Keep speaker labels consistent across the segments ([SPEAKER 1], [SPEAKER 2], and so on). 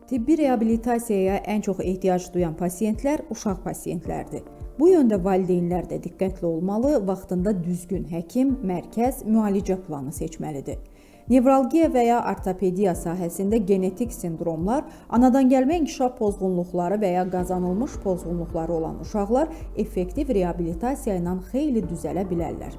[SPEAKER 1] Tibbi reabilitasiyaya ən çox ehtiyac duyan pasientlər uşaq pasientlərdir. Bu yöndə valideynlər də diqqətli olmalı, vaxtında düzgün həkim, mərkəz, müalicə planı seçməlidir. Nevralgiya və ya ortopediya sahəsində genetik sindromlar, anadan gəlmə inkişaf pozğunluqları və ya qazanılmış pozğunluqları olan uşaqlar effektiv reabilitasiya ilə xeyli düzələ bilərlər.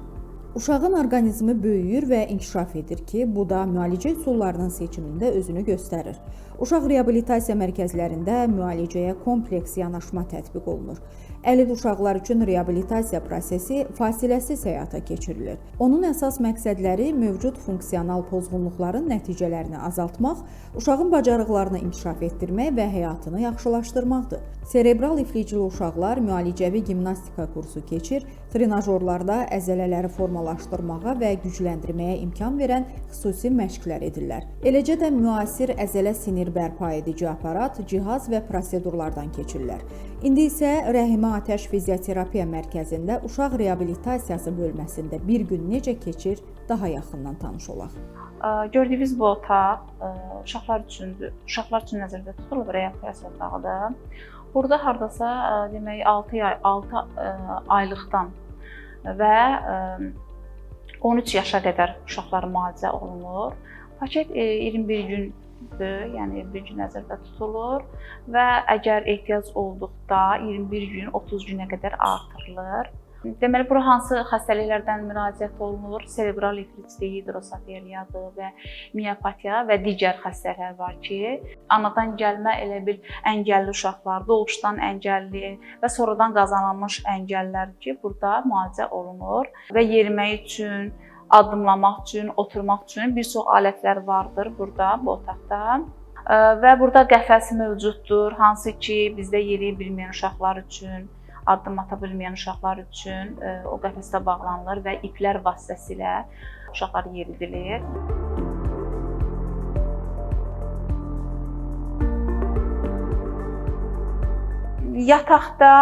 [SPEAKER 1] Uşağın orqanizmi böyüyür və inkişaf edir ki, bu da müalicə üsullarının seçimində özünü göstərir. Uşaq reabilitasiya mərkəzlərində müalicəyə kompleks yanaşma tətbiq olunur. Əlil uşaqlar üçün reabilitasiya prosesi fasiləsiz həyata keçirilir. Onun əsas məqsədləri mövcud funksional pozğunluqların nəticələrini azaltmaq, uşağın bacarıqlarını inkişaf etdirmək və həyatını yaxşılaşdırmaqdır. Serebral iflicli uşaqlar müalicəvi gimnastika kursu keçir, trenajorlarda əzələləri formalaşdırmağa və gücləndirməyə imkan verən xüsusi məşqlər edirlər. Eləcə də müasir əzələ sinir bərpa edici aparat, cihaz və prosedurlardan keçirlər. İndi isə Rəhimə Atəş Fizioterapiya Mərkəzində uşaq reabilitasiyası bölməsində bir gün necə keçir, daha yaxından tanış olaq.
[SPEAKER 2] Gördüyünüz bu otaq uşaqlar üçündür. Uşaqlar üçün nəzərdə tutulub reabilitasiya otağıdır. Burada hardasa demək 6 aylıqdan və 13 yaşa qədər uşaqlar müalicə olunur. Paket 21 gündür, yəni 21 gün nəzərdə tutulur və əgər ehtiyac olduqda 21 gün 30 günə qədər artırılır. Deməli, bura hansı xəstəliklərdən müraciət olunur? Serebral iflicdir, hidrosefaliyadır və miopatiya və digər xəstəliklər var ki, anadan gəlmə elə bil əngəlli uşaqlar, doğuşdan əngəlli və sonradan qazanılmış əngəllər ki, burada müalicə olunur və yerimək üçün, addımlamaq üçün, oturmaq üçün bir çox alətlər vardır burada, bu otaqda. Və burada qəfəs mövcuddur, hansı ki, bizdə yeriyə bilməyən uşaqlar üçün, addım ata bilməyən uşaqlar üçün o qəfəsdə bağlanılır və iplər vasitəsilə uşaqlar yeridilir. Yataqda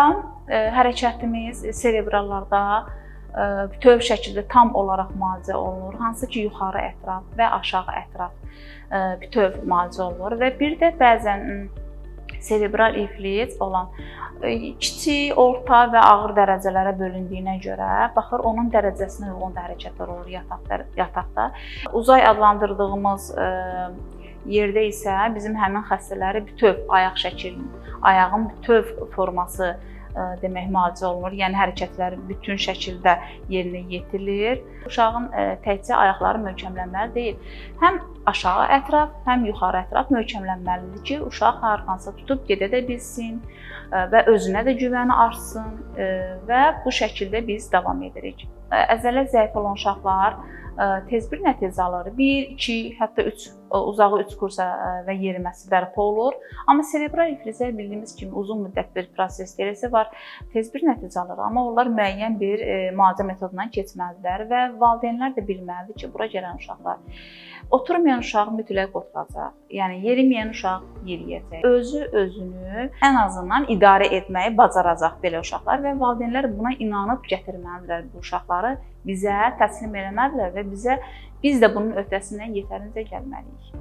[SPEAKER 2] hərəkətimiz serebrallarda bütöv şəkildə tam olaraq müalicə olunur. Hansı ki, yuxarı ətraf və aşağı ətraf bütöv müalicə olunur və bir də bəzən serebral iflic olan kiçik, orta və ağır dərəcələrə bölündüyünə görə baxır, onun dərəcəsinə uyğun da hərəkətlər olur yataqda. Uzay adlandırdığımız yerdə isə bizim həmin xəstələri bütöv ayaq şəklinin, ayağın bütöv forması demək müalicə olunur. Yəni hərəkətlər bütün şəkildə yerinə yetirilir. Uşağın təkcə ayaqları möhkəmlənməli deyil. Həm aşağı ətraf, həm yuxarı ətraf möhkəmlənməlidir ki, uşaq hər hansısa tutub gedə də bilsin və özünə də güvəni artsın və bu şəkildə biz davam edirik. Əzələ zəif olan uşaqlar tez bir nəticə alır. 1, 2, hətta 3, uzağı 3 kursa və yeriməsi bərpa olur. Amma serebral iflicə bildiyimiz kimi uzun müddət bir proses eləsi var, tez bir nəticə alır. Amma onlar müəyyən bir müalicə metodundan keçməlidirlər və valideynlər də bilməlidir ki, bura gələn uşaqlar oturmayan uşaq mütləq oturacaq. Yəni yeriməyən uşaq yeriyəcək. Özü özünü ən azından idarə etməyi bacaracaq belə uşaqlar və valideynlər buna inanıb gətirməlidirlər bu uşaqları, bizə təslim eləməlidirlər və biz də bunun öhdəsindən yetərincə gəlməliyik.